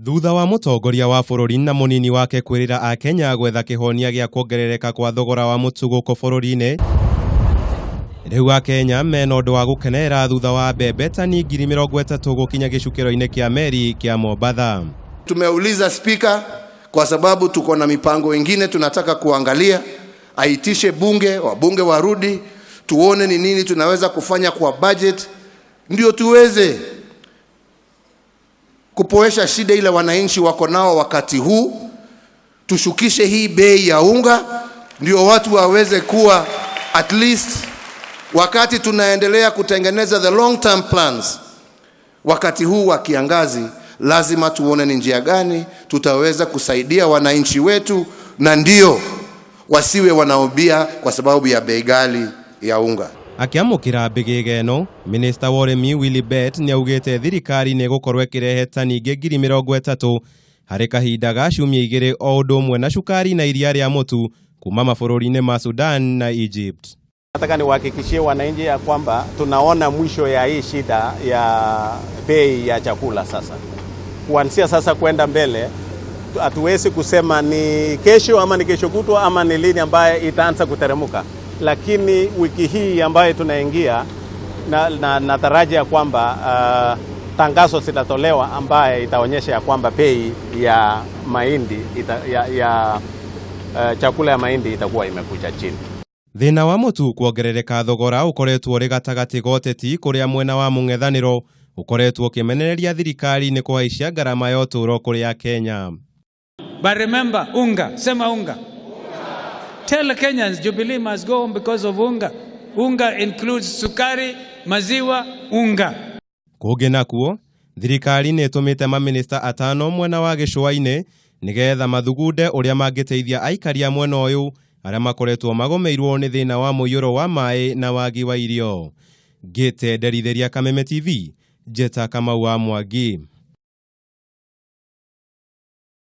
Thutha wa mũtongoria wa bũrũri na mũnini wake kwĩrĩra Akenya gwetha kĩhonia gĩa kuongerereka kwa thogora wa mũtu gũkũ bũrũri-inĩ, rĩu Akenya mena ũndũ wa gũkenerera thutha wa mbembe tani 30,000 gũkinya gĩcukĩro-inĩ kĩa meri kĩa Mombatha. Tumeuliza spika kwa sababu tuko na mipango ingine tunataka kuangalia, aitishe bunge, wabunge warudi, tuone ni nini tunaweza kufanya kwa budget, ndio tuweze kupoesha shida ile wananchi wako nao wakati huu. Tushukishe hii bei ya unga ndio watu waweze kuwa at least, wakati tunaendelea kutengeneza the long term plans, wakati huu wa kiangazi lazima tuone ni njia gani tutaweza kusaidia wananchi wetu, na ndio wasiwe wanaobia kwa sababu ya bei ghali ya unga. Akĩamũkĩra mbĩgĩga ĩno, minista wa ũrĩmi Willy Bett nĩaugĩte thirikari nĩ ĩgũkorwo ĩkĩrehe tani ingĩ 30,000 harĩ kahinda ga ciumia 2 o ũndũ ũmwe na cukari na iria rĩa mũtu kuma mabũrũri-inĩ ma Sudan na Egypt. Nataka niwahakikishie wananchi ya kwamba tunaona mwisho ya hii shida ya bei ya chakula sasa. Kuanzia sasa kwenda mbele hatuwezi kusema ni kesho ama ni kesho kutwa ama ni lini ambaye itaanza kuteremuka, lakini wiki hii ambayo tunaingia na natarajia kwamba tangazo zitatolewa ambaye itaonyesha ya kwamba bei ya mahindi ita, ya, ya chakula ya mahindi itakuwa imekuja chini. Thĩna wa mũtu kuongerereka thogora ũkoretwo ũrĩ gatagatĩ ga ũteti kũrĩa mwena wa mũng'ethanĩro ũkoretwo ũkĩmenereria thirikari nĩ kũhaicia ngarama ya ũtũũro kũrĩ Akenya. But remember, unga, sema unga. Tell Kenyans Jubilee must go home because of unga. Unga includes sukari, maziwa, unga. Kũngĩ nakuo, thirikari nĩ ĩtũmĩte mamĩnĩsta atano mwena wa gĩcũa-inĩ nĩgetha mathugunde ũrĩa mangĩteithia aikari a mwena ũyũ arĩa makoretwo magomeirwo nĩ thĩna wa mũiyũro wa maĩ na wagi wa irio. Ngĩte nderithĩria Kameme TV, Njeta Kamau wa Mwangi.